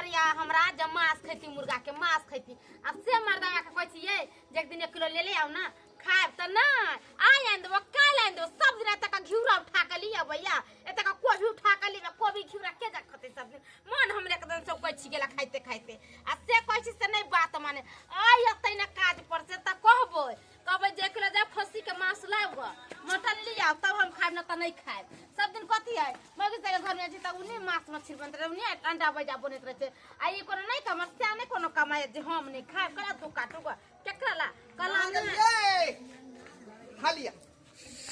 करैया हमरा जे मांस खैती, मुर्गा के मांस खैती। आ से मर्दावा के कहै छियै जे एक दिन 1 किलो ले ले आउ ना, खायब त नहि। आइ आनि देबो, काल्हि आनि देबो, सब दिन एतऽ घिउरा उठा के लिअ भैया, एतऽ कोबी उठा के लिअ, कोबी घिउरा के जा खतै सब दिन। मन हमरे एकदम से कहै छी गेला खाइते खाइते। आ से कहै छी से नहि बात माने। आइ अतै ना काज पर से त कहबै, कहबै जे 1 किलो जाब खस्सी के मांस लाब ग, मटन लिया तब हम खायब, ना त नहीं खायब। सब दिन कथी है मौगी सबके घर में छै त उन्हीं मांस मछली बनैत रहे, उन्हीं अंडा बैजा बनैत रहे छै। आ ई कोनो नहीं समस्या, नहीं कोनो कमाई जे हम नहीं खायब। कला तू काटू ग केकरा ला कला ना गेलियै। खालिया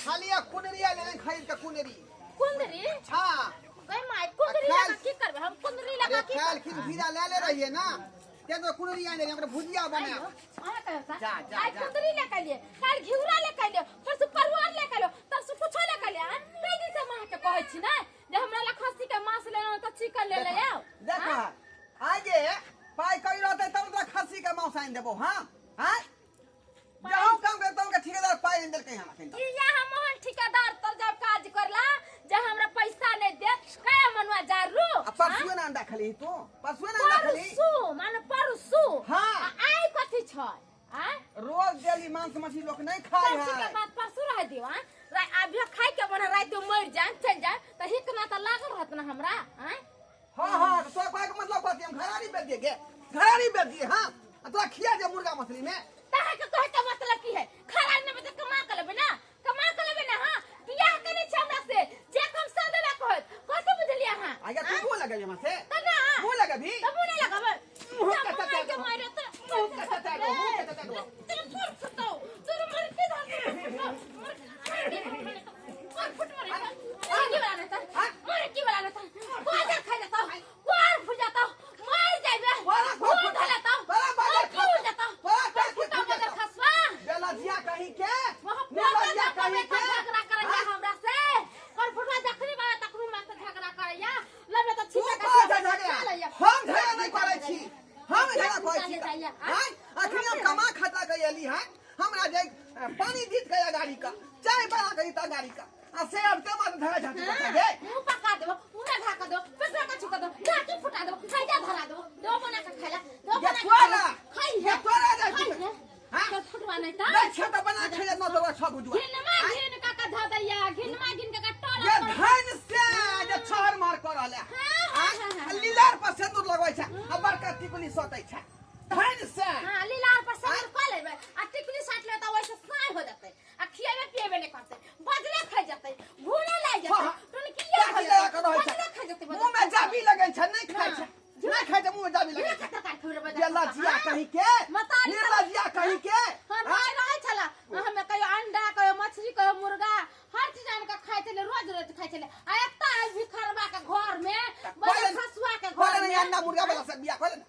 खालिया कुनरिया लेने खरीद के कुनरी। कुंदरी? हाँ। गई माय, कुंदरी लगा की करबे हम? कुंदरी लगा अरे की खायल खिन घिरा ले ले रहिए ना, ते तो कुनरिया ले हमरा भुजिया बना। अहाँ कहियो सा। जा, जा, आइ जा। कुंदरी ले के लिए, काल्हि घिउरा ले के लिए, परसू परुआर ले के लिए, तरसू कुछो ले के लिए। आ कई दिन से हम अहाँ के कहै छी ना जे हमरा ला खस्सी के मांस लेना त चिकन ले ले आउ। देखो आगे पाई कई रहते तब तोरा खस्सी के मांस आनि देबो। हां हां जाओ काम करता हूं के ठेकेदार पाई आनि देलकै हमरा कहिन। ई या हम मोहन ठेकेदार तर जब काज करला जे हमरा पैसा नहीं देत कया मनुआ जारू। आ परसुए ना अंडा खली तू, परसुए ना अंडा खली। परसू माने परसू। हाँ। आ आइ कथी छै? आ रोज डेली मांस मछली लोग नहीं खाए परसू के है। बाद परसू रह दियो। आ अभी खाइ के बना रात में मर जाए चल जाए त हिक ना त लागल रहत ना हमरा। आ हां हां तो कहै के मतलब कथी हम घरारी बेच दिए गे, घरारी बेच दिए। हां आ तोरा खिया दे मुर्गा मछली में। तहां के कहै के मतलब की है? खरा ने बजे कमा के लेबे ना, कमा के लेबे ना। हां बियाह केने छै हमरा से जे कम से देबे कहत कथी बुझलियै अहाँ? आया तू मुंह लगेबी हमरा से? त ना। मुंह लगेबी? त मुंह नहीं लगेबै। मुंह के त तते मार के मारे त मुंह के तते दो, मुंह के तते दो। तेरे फुट फुटाओ, तेरे मर के धार मर मर फुट मर मर की वाला रहता, मर की वाला रहता। बाजार खा जाता, क्वार फुट जाता, मर जाबे। बड़ा फुट धलाता, बड़ा बाजार की हो जाता, बड़ा बड़ा फुटा बाजार खसवा। बेलजिया कहीं के, वहाँ निर्लजिया पोता कहीं के। झगड़ा करैया हमरा से। कर फुटवा जखनी बाबा तखनी हमरा से झगड़ा करैया। लबे त तू छिपा के कहाँ से झगड़ा झगड़ा? करैया। हम झगड़ा नहीं करै छी, हम झगड़ा करै छी। जाइया। हां अखनी हम कमा खटा के एली हैं, हमरा जे पानी जीत गया गाड़ी का, चाय बना के दीता गाड़ी का, आ से अब ते मत झगड़ा झाटी करता गे। मुंह पका देबो, मुंह में ढाका देबो, पेटवा के छुका देबो, ढाकी फुटा देबो, खैजा धरा देबो, दो बना के खाइला, दो ये बना के तोरा, खाइला। खाइ ये है। तोरा जाय खाइ छी। है। हाँ? तो फुटवा नहीं ता। नहीं छे त बना खाइला न तो छ बुझुआ। घिनमा घिन का का ध दैया, घिनमा घिन का का टोला ये टोला। धन से जे छहर मार कर रहले। हाँ, हाँ, हाँ, हाँ। लीलार पर सिंदूर लगबै छै आ बड़का टिकुली सटै छै। धन से। हाँ, लीलार पर सिंदूर क लेबै आ टिकुली साट लेबै त ओइसे साय हो जतै। आ खिएबे पिएबे नहीं करतै, बजले खाइ जतै, भूने लागि जतै, हाँ, हाँ। टुनकिया जाबी हो लगा जतै, के रहै छै। बजले खाइ जतै, बजले मुंह में खाइ जतै। जाबी लगै छै, नहीं खाइ छै, नहीं खाइ छै, मुंह में जाबी लगै घिना छै। के तरकारी खबरे बजा निर्लजिया हाँ। कहीं के, मतारी सब- निर्लजिया कहीं के। हाँ, माय रहै छला, हमे कहियो अंडा, कहियो मछली, कहियो मुर्गा, हर चीज आनि के खाइ छलै, रोज रोज खाइ छलै। आ एतऽ आबि भिखरवा के घर में, बड़ा खसुआ के घर कहले में। नहीं अंडा मुर्गा वाला से बियाह कहले ना,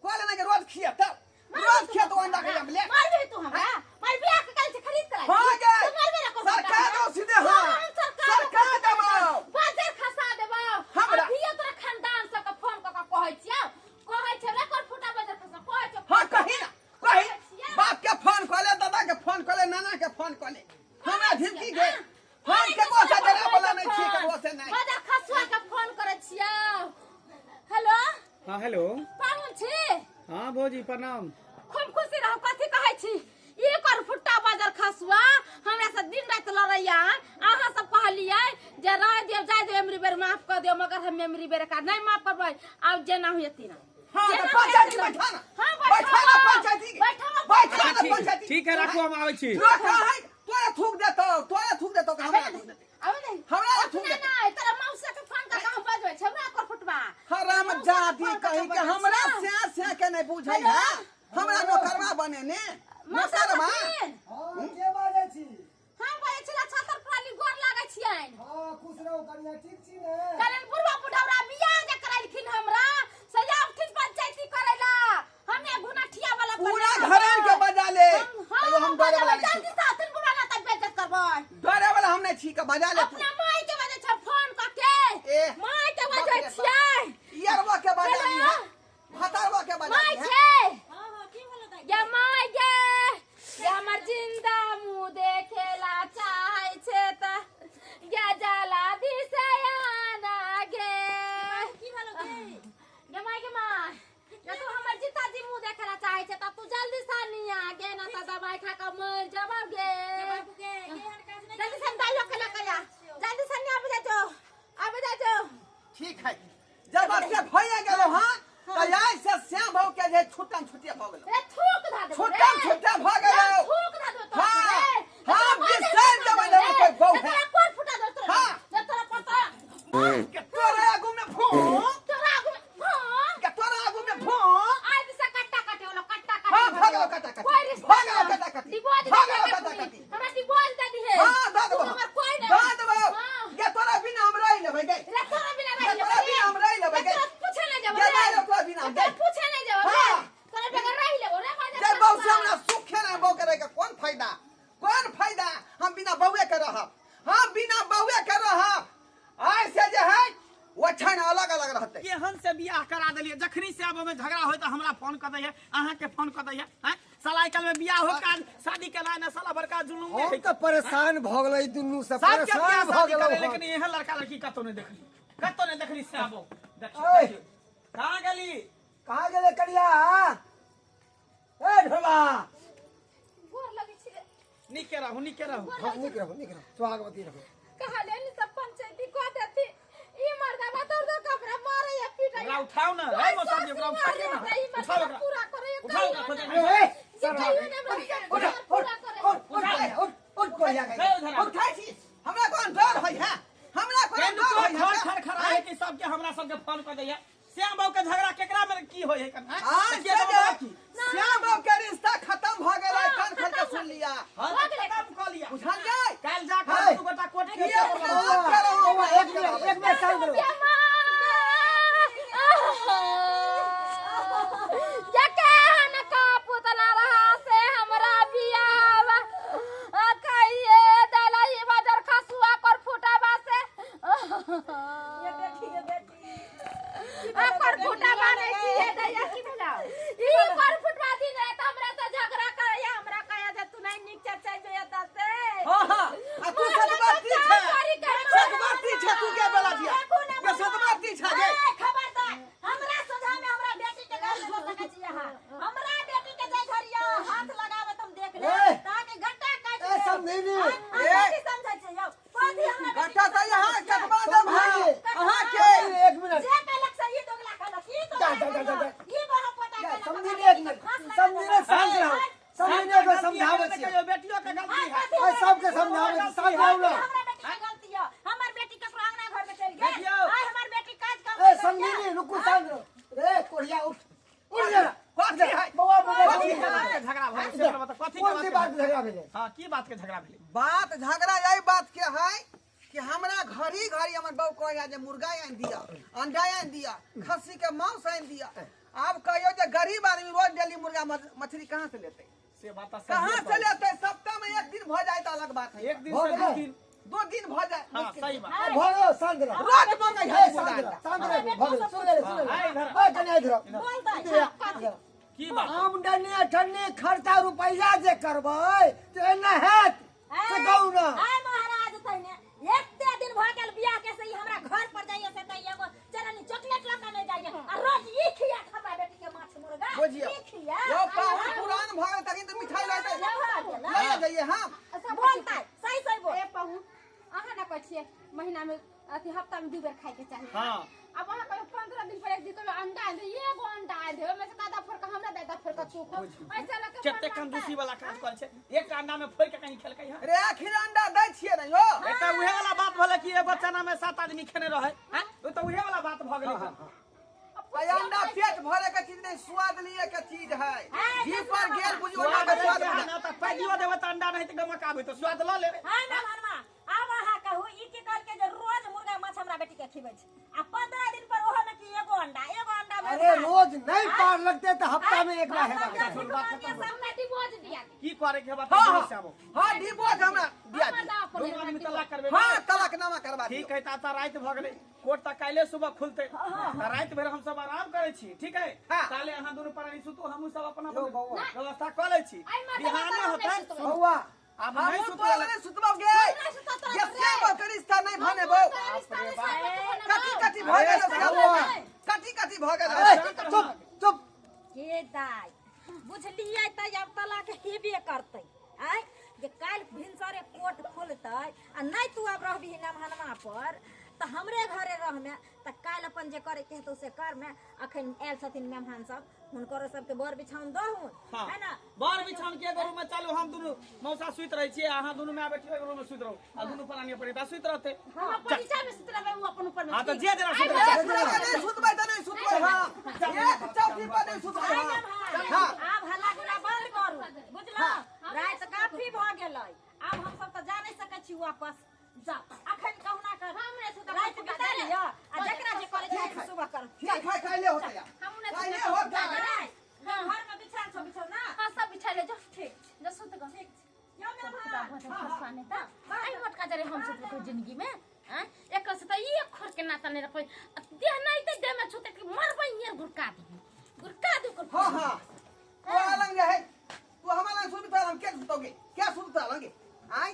कहले ना कि रोज खिया तब, रोज खिया तो अंडा खिया ले। मारबे तू हमरा, मार बियाह के काल से खरीद के लाई। हाँ गे। तू मारबे ना कोई सरकार हमरा। दो सीधे, हाँ। हाँ, हम सरकार सरकार दो। देबो। बाजार खसा देबो। हमरा। अभियो तोरा खानदान सबके फोन कऽ के कहै छियौ, कहै छियौ रे कर फुटा बाजार खसा, कहै छियौ। हाँ, कही ना, कही। बाप के फोन कऽ ले, दादा के फोन कऽ ले, नाना के फोन कऽ ले। हमरा झिमकी गे। हम केकरो से डरे वाला नहीं छी, केकरो से नहीं। बाजार खसुआ के फोन करै छियौ। हेलो। हाँ हेलो। पाहुन छी? हाँ भौजी प्रणाम। खूब खुशी रहू। कथी कहै छी? एक और फुट्टा बाजार खसुआ हमरा से दिन रात लड़ैया। अहाँ सब कहलियै जे रह दियौ, जाय दियौ, एमरी बेर माफ कर दियौ, मगर हम एमरी बेर का नहीं माफ करबै। आब जेना होइए तेना। हाँ, जेना तो होइए पंचायती तेना। बैठा ना। हाँ, बैठा ना बैठाओ। पंचायती के। बैठाओ। बैठा ना ठीक, पंचायती। ठीक है, राखू, हम आबै छी। तोरा कहाँ है? तोरा थूक देतौ, तोरा थूक देतौ, कहाँ हमरा थूक देतौ? आबै नहीं। हमरा थूक अपना देतौ। नहीं, तोरा मौसा के फोन कर के हम बजबै छी, हमरा कर फुटबा। हराम मौसा के जाति फोन कर के कहीं के बजबै हमरा छी। से से के नहीं बुझै हेलो? है। हमरा नौकरवा बने ने। मौसा नौकरवा? छथिन? हाँ, के बाजै छी? हम बाजै छी, छतर प्राली गोर लागै छियनि। हाँ, खुश रहू कनिया, ठीक छी ने? कहलनि बुढ़वा बुढ़ौरा बियाह जे करैलखिन हमरा, से आबथिन पंचायती करैला। हमे घुनठिया वाला पर पूरा नहि घरन के रहबै। बजा ले। हाँ, तैयो हम डरे वाला बजाबै, नहीं छी। जल्दी से आथिन बुढ़वा ना तब बेइज्जत करबै। डरे वाला हम नहीं छी के बजा ले तू। अपना माय के बजै छै फोन कऽ के। ए, माय के बाप बजै रे बाप। छियै। यरवा के बजा ली हेलो? है, भतरवा के बजा माय ली है। छै। गे माय गे, गे हमर जिंदा मुँह देखेला चाहै छै त गे जला दिसे आना गे। की भेलो गे? गे माय, गे माय। जे छुट्टा छुट्टिया भ गेल। रे थूक धा देबो। छुट्टा छुट्टा भ गेल। थूक धा देबो तोरा। हां हां बिसर देबै ने कोई बहू है। तोरा कोर फुटा दो तोरा। हां तोरा पता के तोरा आगू में फू, तोरा आगू में फू, के तोरा आगू में फू। आज से कट्टा काटे वाला कट्टा काटे। हां भगलो कट्टा काटे। कोई रिश्ता भगलो कट्टा काटे। डिवोर्स भगलो कट्टा काटे। हमरा डिवोर्स दे दी है। हां दे देबो। हमर कोई नहीं दे देबो। के तोरा बिना हम रहि लेबै गे। रे तोरा बिना रहि लेबै। तोरा बिना हम रहि लेबै गे। पूछे नहीं जाबो। के नहीं तोरा बिना गे पूछे नहीं जाबो। हां तोरा बगैर रहि लेबो रे माजा। जे बहू से हमरा सुखे ना बहू करे के कोन फायदा? कोन फायदा? हम बिना बहुए के रहब। हम बिना बहुए के रहब। आइ से जे है ओछाइन अलग अलग रहते। केहन से बियाह करा देलिए, जखनी से आब में झगड़ा होय त हमरा फोन क दैया, अहाँ के फोन क दैया। हैं साला आइ काल्हि में बियाह हो काज शादी के लाइन साला बड़का जुलूम में। हम त परेशान भ गेलै दुनू से, परेशान भ गेलै। लेकिन एहन लड़का लड़की कतौ नहीं देखली, कतौ नहीं देखली। से आबो देखियो कहाँ गेली, कहाँ गेलै करिया? ए ढोला गोर लगै छी। नीके रहू, नीके रहू। हां नीक रहू, नीक रहू, सुहागवती रहू। कहा लेनी सब पंचायती को देती। ई मर्दावा तोर दो कपड़ा मारे या पीटे। ओकरा उठाओ ना ए मौसा जी, ओकरा उठाओ ना, उठाओ ओकरा, पूरा करे। उठाओ ओकरा, ए सर उठ उठ उठ उठ उठ कोया गई। उठाइ छी हमरा कोन डर होय है? हमरा कोन डर होय है? खर खर है कि सबके हमरा सबके फोन क दैया। श्याम बाबू के झगड़ा केकरा में की होय है? हां श्याम बाबू के रिश्ता खत्म भ गेलै। कान खोल के सुन लिया। हां खत्म क लिया। बुझल जाय काल जा कर दू गोटा कोट के एक मिनट, एक मिनट शांत रहो। जके हन का पुतना रहा से हमरा बियाह कहिए दलही बजर खसुआ कर फुटाबा से। ये बेटी, ये बेटी कर फुटाबा नहीं छी दैया की भेला? ई कर फुटवा दिन रे त हमरा से झगड़ा करैया, हमरा कहया जे तू नहीं नीक चचा जो एता से। हां हां आ तू सतबाती छे, सतबाती छे तू के बोला दिया के सतबाती छे गे। खबरदार हमरा सोझा में हमरा बेटी के घर में सकै छी अहाँ। हमरा बेटी के जाय घरिया हाथ लगावे त हम देख ले ताके गट्टा काट ए समझी नी। ए समझै छी यौ कथि हमरा गट्टा त यहां कटवा दे भाई अहाँ के। एक मिनट जे कहलक से ई दोगला कहलक, ई जा जा जा जा ई बहा पता कहलक। समझी नी, एक मिनट समझी नी, शांत रहो। समझी नी, के समझाबै छी। बेटियों के गलती है, ए सबके समझाबै छी, शांत रहू ना। हमरा बेटी के गलती है, हमर बेटी ककरो अंगना घर में चल गेल। आइ हमर बेटी काज काम। ए समझी नी, रुकू, शांत रहो। रे कोढ़िया उठ उठ जा। कथी है बौआ बौआ कथी के बात के झगड़ा भऽ गेल? से बता कथी के कोन सी बात के झगड़ा भेलै? हां की बात के झगड़ा भेलै? बात झगड़ा यही बात के है कि हमरा घड़ी घड़ी हमर बहू कहैया जे मुर्गा आनि दिया, अंडा आनि दिया, खस्सी के मांस आनि दिया। आब कहियो जे गरीब आदमी रोज डेली मुर्गा मछली कहाँ से लेते? से बात कहाँ से लेते? सप्ताह में एक दिन भ जाए तो अलग बात है, एक दिन से दो दिन, दो दिन भ जाए। हां सही बात भ गेल। शांत रहो, रोज मंगै है। शांत रहो, शांत रहो, भ गेल। सुन ले, सुन ले। ए कन्या इधर बोल दे की बात? आमदनी अठन्नी खर्चा रुपैया जे करबै त एना हैत से कहू ना। आय महाराज तने एते दिन भ गेल बियाह के से ई हमरा घर पर जाइए से त एगो चरनी चॉकलेट ल के नहीं जाइए आ रोज ई खिया हमरा बेटी के माछ मुर्गा बुझियो ई खिया। यो पाहुन पुरान भ गेल तखन त मिठाई लए लए जाइए। हां बोलतै सही सही बोल। ए पाहुन अहाँ ना कहै छियै महीना में अथी हफ्ता में दू बेर खाय के चाही। हां अब अहाँ कहियो 15 दिन पर एक दिन कहियो अंडा आनि दे, एगो अंडा आनि दे, ओहिमे से कादा फोड़ के हमरा दे दा फोड़ के तू खो। ऐसे लग के कते कंजूसी वाला काज करै छै। एक अंडा में फोड़ के कहीं खेलकै है। रे आखिर अंडा दै छियै ने यो। एकटा उहे वाला बात भेलै कि एगो चना में 7 आदमी खेने रहै। हां ओ त उहे वाला बात भ गेलै। अंडा पेट भरे के चीज नहीं, स्वाद लिए के चीज है। घी पर गेल बुझियो अंडा के स्वाद ना त पाइयो देबै त अंडा नहीं त गमक आबै त स्वाद ल लेबै। हां ना भरमा आब अहाँ कहू ई की कहल के जे रोज मुर्गा माछ हमरा बेटी के खिबै छै आ 15 दिन पर ओहो में कि एगो अंडा, एगो अंडा में अरे रोज नहीं पार लगते त हफ्ता में एक बार हेबा। हमरा डिवोर्स दिया की करे के बात? हां हां डिवोर्स हमरा दिया। दोनों आदमी तलाक करबे। हां तलाकनामा करबा। ठीक है ता रात भ गेलै, कोर्ट त काल्हि सुबह खुलते त रात भर हम सब आराम करै छी। ठीक है काल्हि अहाँ दुनू प्राणी सुतू, हमहू सब अपना व्यवस्था क लै छी। बिहाने होतै बौआ अब नहीं सुतबो, नहीं सुतबो गे। ये श्याम के रिश्ता नहीं भनेबो। कथी कथी भ गेल? कथी कथी भ गेल? चुप चुप के दाइ बुझलियै त आब तलाक हेबे करतै। आइ जे काल्हि भिनसरे कोर्ट खोलतै आ नहीं तू आब रहबही नमहनमा पर तऽ हमरे घरे रहमे तऽ काल्हि अपन जे करे के हेतौ से करमे। अखन आयल छथिन मेहमान सब, हुनकरो सबके बर बिछाउन दहुन। हाँ। है ना? बर बिछाउन के एगो रूम में चलू, हम दुनू मौसा सुति रहै छियै, अहाँ दुनू माय बेटी एगो रूम में सुति रहू आ दुनू प्राणी अपन एकटा सुति रहतै। हम अपन नीचा में सुत रहबै, उ अपन ऊपर में। हाँ तऽ जे जेना सुति एक रहतै। चौकी नहीं सुतबै तऽ नहीं सुतबै, हाँ एक चौकी पर नहीं सुतबै। हाँ हाँ। आब हल्ला गुल्ला बंद करू, बुझलौ? राति काफी भऽ गेलै, आब हम सब तऽ जा नहि सकै छी वापस। जा अखन कहुना कर हम नहि सुतब। राति बिता लिअ आ जकरा जे करे के है सुबह कर। ठीक है, काल्हे होतै यार। हम नहि काल्हे सुतब। होतै। घर में बिछान छौ, बिछौ ना? हाँ सब बिछा ले जो। ठीक। जो सुत गो। ठीक यौ मेहमान। आई मोटका जरे हम सुतबै जिंदगी में आँ? एकर से तऽ एक खोर के नाता नहीं रखबै। देह नहीं तऽ देह में छूते कि मरबै नियर गुड़का दे गुड़का दे ओकर। हाँ हाँ, तू अलग जे है, तू हमरा लग सुतबै, हम के सुतोगे? क्या सुतता लगे आय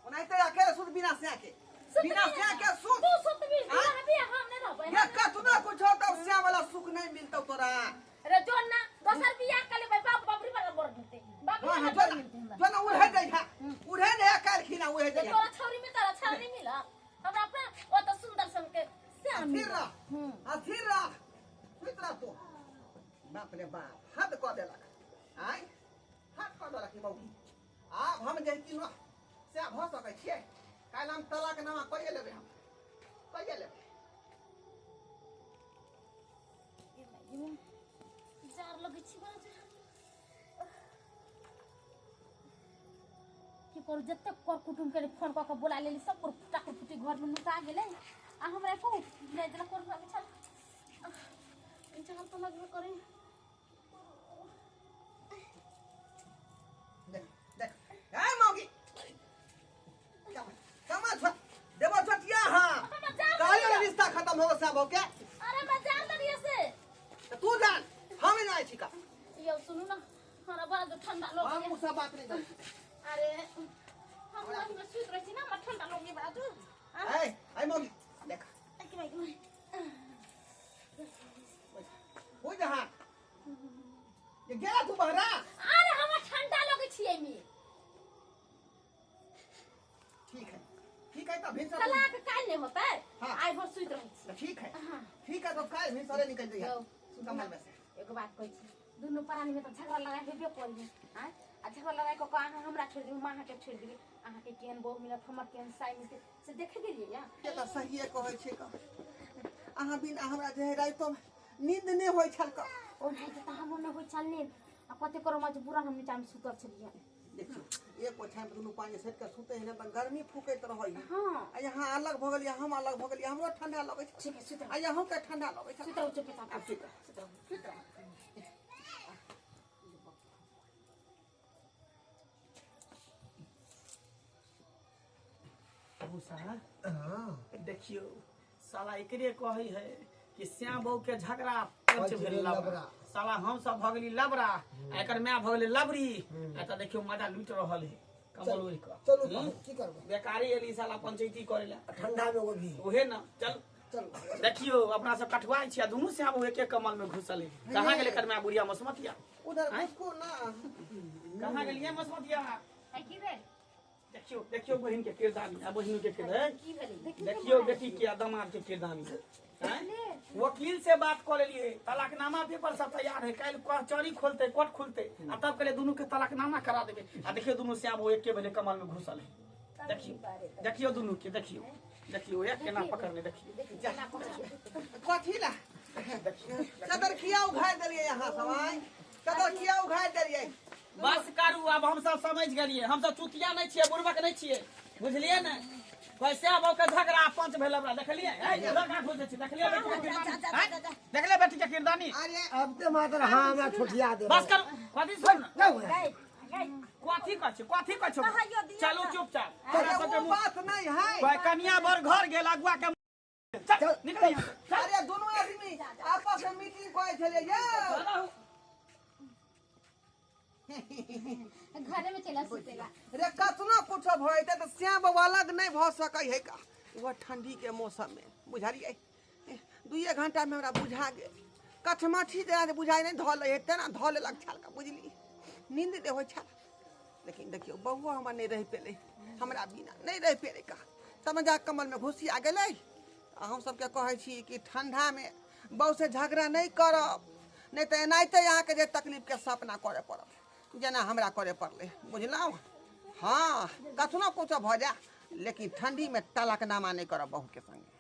ओनाहिते अकेले सुत बिना से के, बिना से के सुत। तू सुतबी आँ? रहबी, हम नहीं रहबै। ये कतना कुछ हो तब से वाला सुख नहीं मिलतो तोरा। अरे जो ना दोसर बियाह कर लेबै, बाप बबरी वाला बर मिलतै, बाबरी हाँ हाँ, वाला जो बर ना मिलतै हमरा। जो ना उड़े जाइ हा, उड़े ने काल खिना उड़े जाइ। तोरा छौरी में तोरा छौरी मिला हमरा अपना ओ तऽ सुंदर सन के श्याम स्थिर मिलत। रह, स्थिर रह, सुति रह तू। बाप रे बाप, हद कऽ देलक आय, हद कऽ देलक ई मौगी। आब हम जे कि सएह भऽ सकै छियै। काल्हि हम तलाकनामा कइए लेबै, हम कइए लेबै। जार लगै छी बड़ा जोर। की करू, जतेक कर कुटुम के फोन कऽ के बोला लेली, सब कर फुटा फुटी घर में नुका गेलै आ हमरा एको नहि देलक। कोन बिछल जान तऽ लगबे करै। देख देख, ए मौगी, कमा कमा छ देबो छटिया। हाँ हमरा जान काल्हि लगैया। रिश्ता खत्म हो सब के। अरे मैं जान लगिए से तऽ तू जान, हम जाइ छी का। यौ सुनू ना, हमरा बड़ा जो ठंडा हम लग। उ सब बात नहीं जानै। अरे हम वही में सुति रहै छी ना, हमरा ठंडा लगे बड़ा जोर। ए ए मौगी देख। के भाई के भाई। हो जा। हाँ ये गेला तू बहरा। अरे हमरा ठंडा लगे छी एमे। ठीक है ठीक है, तब भिनसर तलाक काल्हि नहि होतै। हाँ। आइ भर सुति रहै छी। तऽ ठीक है। हाँ। ठीक है, तो काल्हि भिनसरे निकल जइहे यौ, कमल में से। एगो बात कहै छी, दुनू प्राणी में तऽ झगड़ा लड़ाइ हेबे करी आँय, आ झगड़ा लड़ाइ कऽ कऽ अहाँ हमरा छोड़ि देबै, हम अहाँके छोड़ि देबै। अहाँके केहन बहू मिलत, हमर केहन साइ मिलतै से देखे गेलियै या? से तऽ सहिए कहै छै का, अहाँ बिना हमरा जे है रातिमे नींद नहि होइ छल का। ओनाहिते तऽ हमरो नहि होइ छल नींद आ कते करो मजबूरन हम नीचामे सुतल छलियै। देखियौ, एक ओछाइन पर दुनू पानी सटि कऽ सुतै है ने तऽ गर्मी फूकैत रहै है। हाँ। आ यहाँ अलग भऽ गेलियै, हम अलग भऽ गेलियै, हमरो ठंडा लगै छै। ठीक है, सुति रहू। आ यहूँ के ठंडा लगै छै। सुति रहू चुपचाप। आब सुति रहू। सुति रहू। सुति रहू। मौसा देखियो, साला एकरे कहै है कि श्याम बहू के झगड़ा पंच भेल लबरा। साला हम सब भऽ गेली लबरा आ एकर माय भऽ गेलै लबरी। आ तऽ देखियो मजा लूटि रहल है कमल ओढ़ि कऽ। चलू की करबै? बेकारी एली साला पंचायती करे ला। ठंडा में वो भी उहे ना, चल। चलू। देखियो अपना सब कठुआइ छी आ दुनू श्याम बहू एक एक कमल में घुसल है। कहाँ गेलै एकर माय बुढ़िया मसमतिया? उधर घुसको ना। कहाँ गेलियै मसमतिया? आ की भेल? देखियो देखियो बहिन के किरदानी आ बहिन के किरदानी। की भेलै? देखियो बेटी के आ दामाद के किरदानी। हैं? वकील से बात कर लेलिए, तलाकनामा पेपर सब तैयार है, काल्हि कचहरी खोलते, कोर्ट खोलते आ तब कहले दुनू के तलाकनामा करा देबे। आ देखियो दुनू श्याम वो एके भेले कमल में घुसल है। देखियो देखियो दुनू के, देखियो देखियो एक केना पकड़ने, देखियो। कथी ला सदर किया उघारि देलियै यहाँ सब? आँय, सदर किया उघारि देलियै? बस करू, आब हम सब समझ गेलिए, हम सब चुतिया नहीं छियै, बुड़बक नहीं छियै, बुझलिए ने? कैसे आब ओकर झगड़ा पंच भेल हमरा देखलिए? ए लड़का घुसै छै, देखलिए बेटी के किरदानी? हैं? देखलिए बेटी के किरदानी? अरे अब ते मात्र हाँ हमरा छोटिया दे। बस करू, कथी सुन नहीं होया। गई गई। कथी कहै छै, कथी कहै छै? कहियो दियौ चलू ना। चुपचाप। अरे तोरा सबके वो मुँह बात नहीं है। कोई कनिया बर घर गेल अगुआ के चल निकल यहाँ से, चल। अरे दुनू आदमी आपस में मीटिंग करै छलियै यौ। चलू। घरे में चला सुतेला। रे कतनो कुछो भऽ जेतै तऽ श्याम बाबा अलग नहि भऽ सकै है का वह ठंडी के मौसम में, बुझलियै? दुइए घंटा में हमरा बुझा गेल। कठमाठी जेना जे बुझाइ नहि धऽ लै है तेना धऽ लेलक छल का, बुझली? नींद नहि होइ छल। लेकिन देखियौ बौआ हमर नहि रहि पेलै, हमरा बिना नहि रहि पेलै का, तब जा कमल में घुसिया गेलै। आ हम सबके कहै छी कि ठंडा में बहू से झगड़ा नहीं करब, नहीं तऽ एनाहिते अहाँके जे तकलीफके सपना करे पड़त, जेना हमरा करे पड़लै, बुझलहुँ? हाँ, कखनो कुछो भऽ जाए, लेकिन ठंडी में तलाकनामा नहीं करब बहू के संगे।